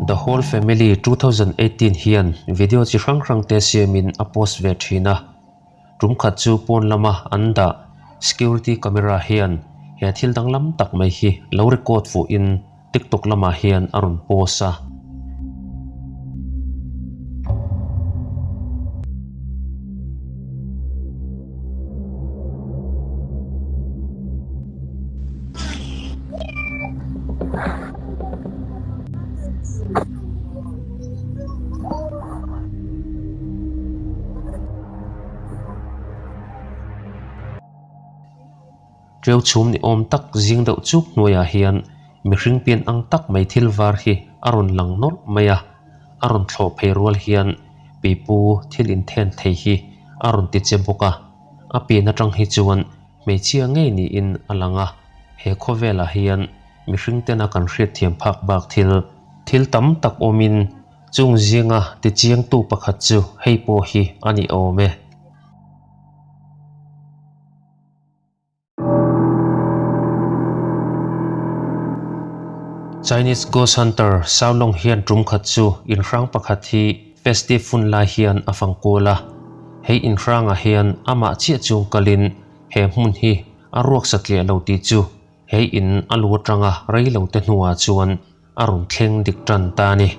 The Whole Family 2018 hian video chi hrang hrang te siamin a post ve thin a. Tum khat chu pawn lama an dah security camera hian he thil danglam tak mai hi lo record fuhin TikTok lamah hian a rawn post a. Ṭeu chhum ni awm tak zing deuh chuk hnuaiah hian mihring pian ang tak mai thil var hi a rawn lang nawlh mai a, a rawn thlawh phei rual hian pipu thil inthen thei hi a rawn ti che bawk a, a pian aṭang hi chuan hmeichhia ngei niin a lang a, he khawvelah hian mihring tena kan hriatthiam phak bak thil thil tam tak awmin chung zinga tichiangtu pakhat chu hei pawh hi a ni awm e. Chinese Ghost Hunter Saulong hian tum khat chu inhrang pakhat hi festive hun lai hian a fang kual a. Hei inhrangah hian amah chiah chung kalin he hmun hi a ruak satliah lo tih chu he in a lu atanga rei lo te hnuah chuan a rawn thleng dik tan ta a ni.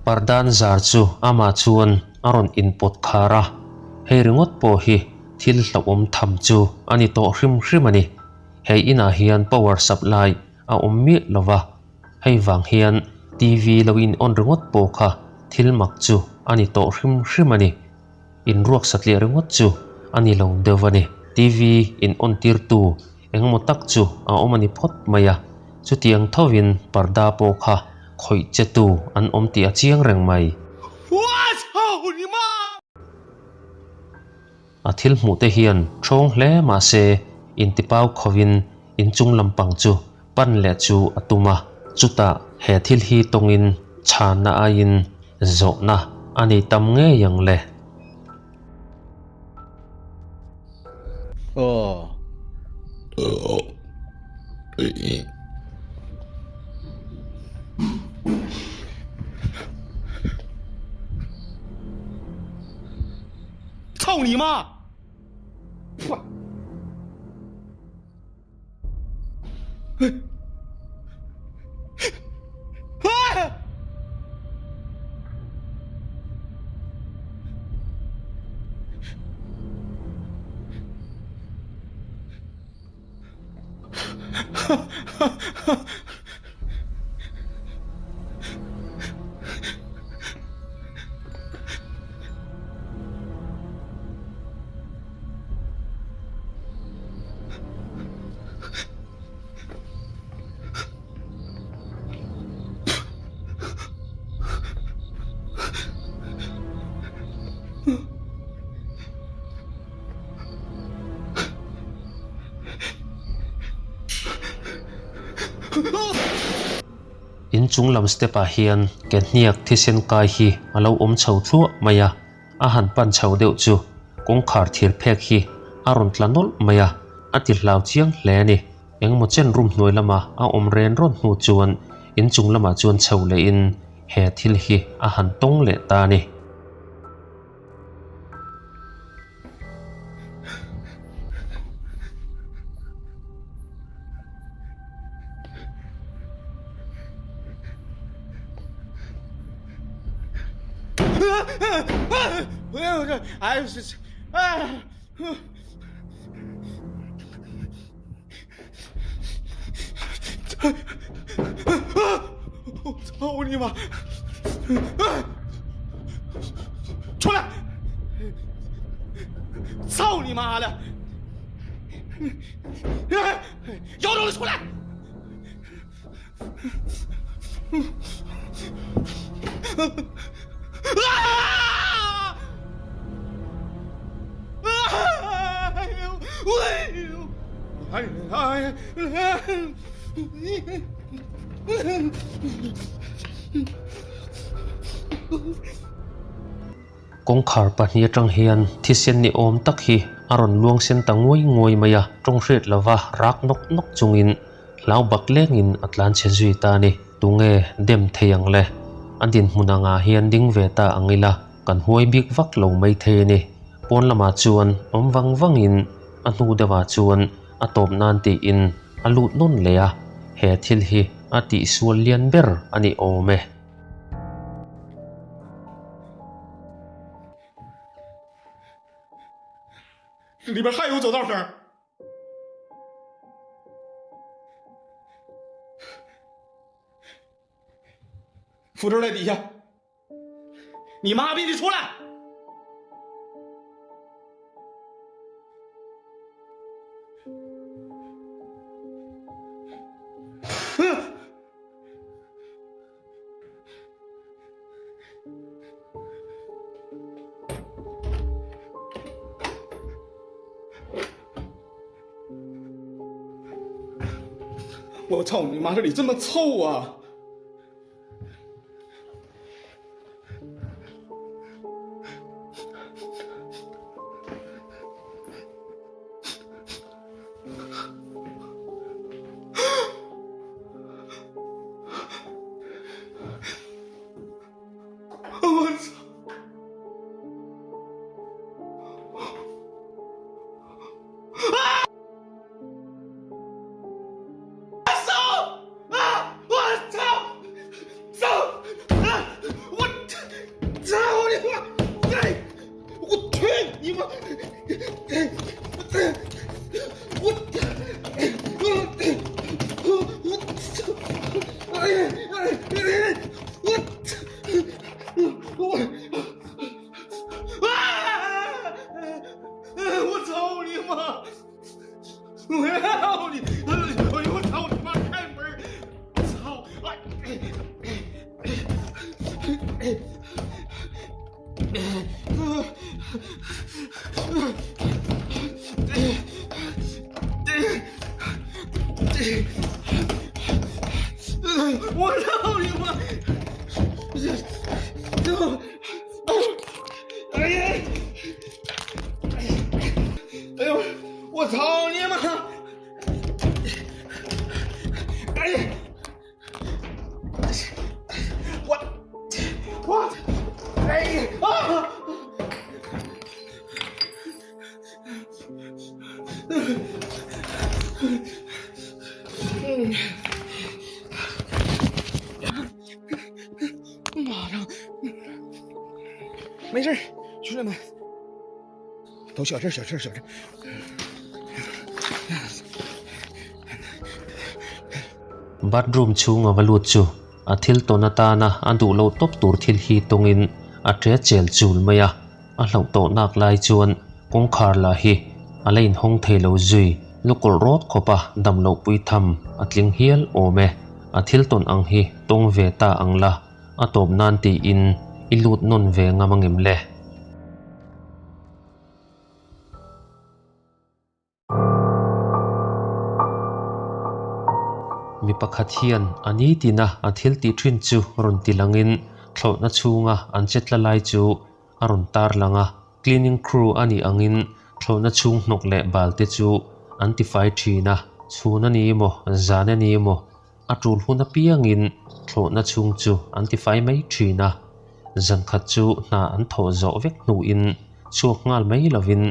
Pardan zar chu amah chuan a rawn inpawt khar a, hei ringawt pawh hi thil hlauhawm tham chu a ni tawh hrim hrim a ni. Hei inah hian power supply a awm miah lo va, hei vang hian TV lo in on ringawt pawh kha thil mak chu a ni tawh hrim hrim a ni. In ruak satliah ringawt chu a ni lo deuh a ni. TV in on tirtu engemaw tak chu a awm a ni phawt mai a, chutiang thovin parda pawh kha khawih che tu an awm tih a chiang reng mai. A thil hmuh te hian ṭhawng hle mah se intipau khovin inchung lampang chu pan leh chu a tum a, chutah he thil hi tawngin chhanna aiin zawhna a nei tam ngei ang le. In chung lam step ah hian ke hniak thisen kai hi a lo awm chho thluah mai a, a han pan chho deuh chu kawngkhar thir phek hi a rawn tla nawlh mai a, a ti hlau chiang hle a ni. Engemaw chen room hnuai lama a awm ren rawn hnu chuan in chung lamah chuan chho leh in he thil hi a han tawng leh ta a ni. 操你妈的！有种的出来！啊！哎呦！哎呦！哎哎 Kawngkhar pahnih atang hian thisen ni awm tak hi a rawn luang sen ta nguai nguai mai a, tawng hriat lova rak nawk nawk chungin hlau bak lengin a tlan chhe zui ta a ni. Tunge dem thei ang le? A dinhmun angah hian ding ve ta ang ila kan huai bik vak lo mai thei a ni. Pawn lamah chuan awm vang vangin a hnu deuhah chuan a tawp nan tiin a lut nawn leh a, he thil hi a tihsual lian ber a ni awm e. 我操你妈！ 这里这么臭啊！ 我操！ 啊！ 手啊！ 我操！ 手啊！ 我操你妈！ 哎！ 我去你妈！ 我这我我我操！ 哎哎哎！ 我我啊！ 我操你妈！ 我操你！ 哎呦我操你妈！ 开门！ 操！ 哎哎哎！ 我操你妈！ 这哎呀！ 哎呦！ 我操你妈！ 哎呀！ 我我哎啊！ 妈的！ 没事，兄弟们，都小事小事小事。 Bathroom chhunga va lut chu a thil tawn atana a duh loh tawp tur thil hi tawngin a ṭe chel chul mai a, a hlauh tawh nak lai chuan kawngkhar lah hi a la inhawng thei lo zui lukawlh rawt khawp a dam loh pui tham a tling hial awm e. A thil tawn ang hi tawng ve ta ang la, a tawp nan tiin i lut nawn ve ngam angem le? Mi pakhat hian a ni tina a thil tih thin chu rawn ti langin thlawhna chhunga an che tla lai chu a rawn tar lang a. Cleaning crew a nih angin thlawhna chhung hnawk leh bal te chu an tifai thin a, chhun a ni emaw zan a ni emaw a tul hun apiangin thlawhna chhung chu an tifai mai thin a. Zankhat chu hna an thawh zawh vek hnuin chhuak nghal mai lovin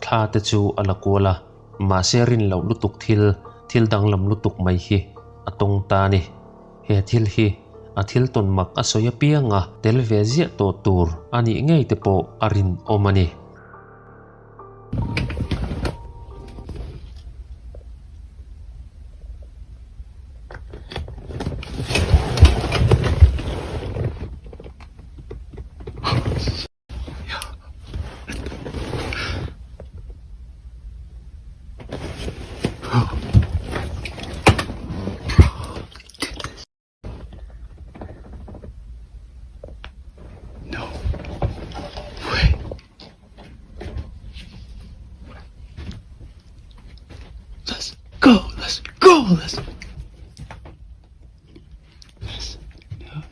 thla te chu a la kual a, mahse rin loh lutuk thil, thil danglam lutuk mai hi a tawng ta a ni. He thil hi a thil tawn mak a sawi apianga tel ve ziah tawh tur a nih ngei te pawh a rinawm a ni. Oh, that's. That's.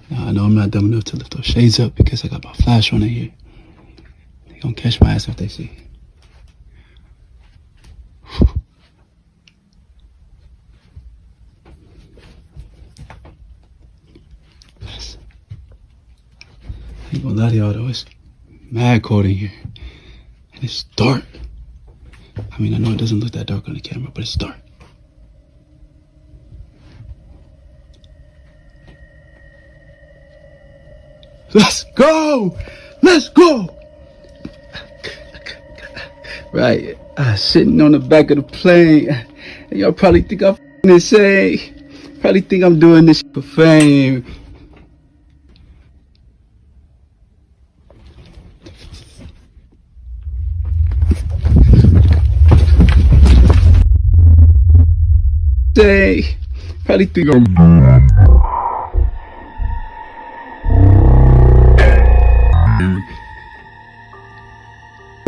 Now, I know I'm not dumb enough to lift those shades up because I got my flash on in here. They gonna catch my ass if they see. That's, I ain't gonna lie to y'all though, it's mad cold in here. And it's dark. I mean, I know it doesn't look that dark on the camera, but it's dark. Let's go! Let's go! Right, sitting on the back of the plane. Y'all probably think I'm insane. Probably think I'm doing this for fame. Say, probably think I'm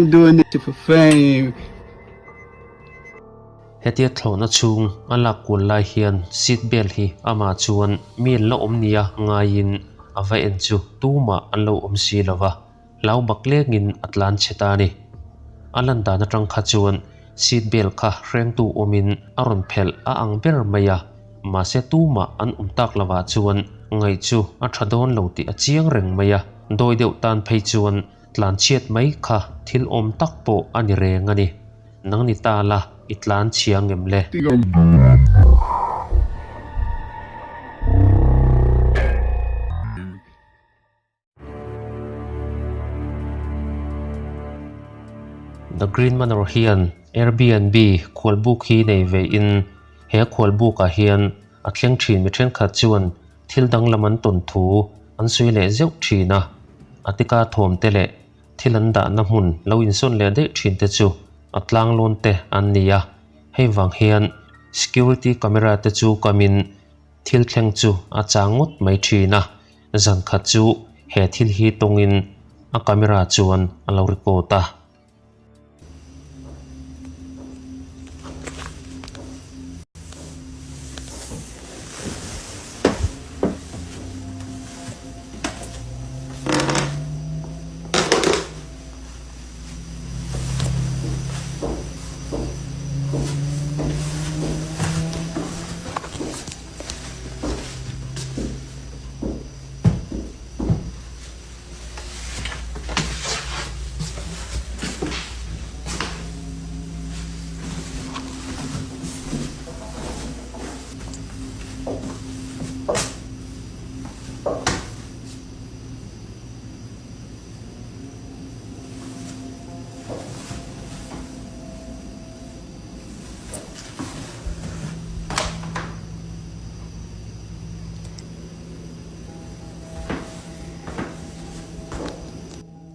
I'm doing this for fame. Hetia thlawhna chhung a lak kual lai hian seat belt hi amah chuan mi an la awm nia ngaiin a va en chu tumah an lo awm si lo va, hlau bak lengin a tlan chhe ta a ni. A lan dan atang kha chuan seat belt kha hrengtu awmin a rawn phelh a ang ber mai a, mahse tumah an awm tak lovah chuan ngaih chu a tha dawn lo tih a chiang reng mai a, dawi deuh tan phei chuan tlan chhiat mai kha thil awm tak pawh a ni reng a ni. Nang ni ta la, i tlan chhia ngem le? The Green Manor hian Airbnb khualbuk hi nei ve in he khualbukah hian a thleng thin mi thenkhat chuan thil danglam an tawn thu an sawi leh zeuh thin a, Atika thawm te leh thil an dahna hmun lo insawn leh daih thin te chu a tlanglawn te an ni a, hei vang hian security camera te chu kamin thil thleng chu a chang ngawt mai thin a, zan khat chu he thil hi tawngin a camera chuan a lo record a.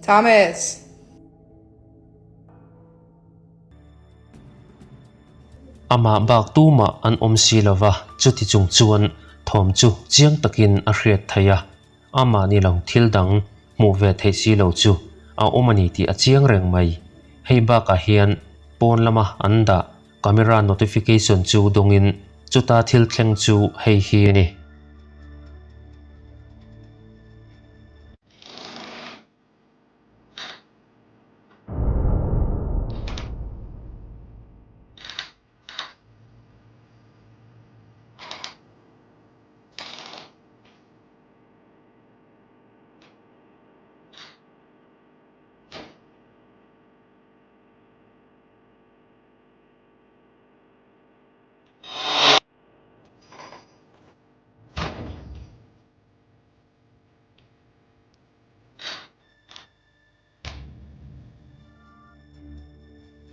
Thomas. Amah bak tumah an awm si lo va, chuti chung chuan thawm chu chiang takin a hriat theih a, amah ni lo thil dang hmuh ve theih si lo chu a awm a ni tih a chiang reng mai. Hei bakah hian pawn lama an dah camera notification chu dawngin chuta thil thleng chu hei hi a ni.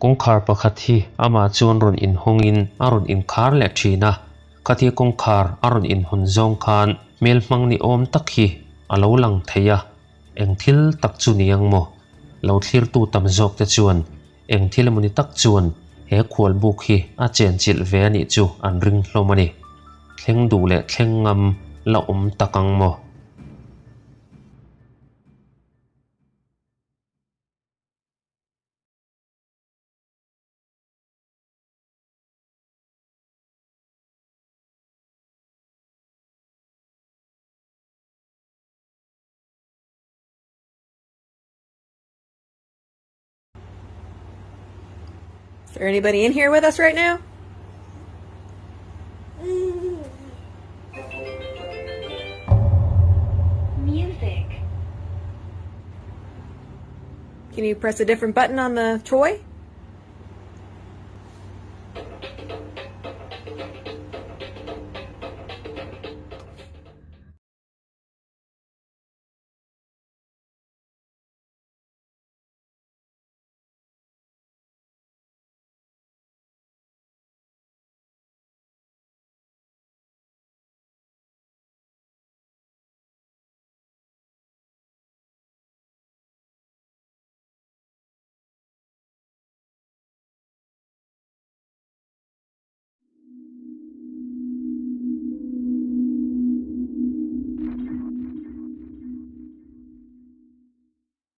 Kawngkhar pakhat hi amah chuan rawn inhawngin a rawn inkhar leh thin a, khatia kawngkhar a rawn inhawn zawng khan hmel hmang ni awm tak hi a lo lang thei a, eng thil tak chu ni ang maw? Lo thlirtu tam zawk te chuan eng thil emaw ni tak chuan he khualbuk hi a chenchilh ve a nih chu an ring hlawm a ni. Thleng duh leh thleng ngam la awm tak ang maw? Is there anybody in here with us right now? Music. Can you press a different button on the toy?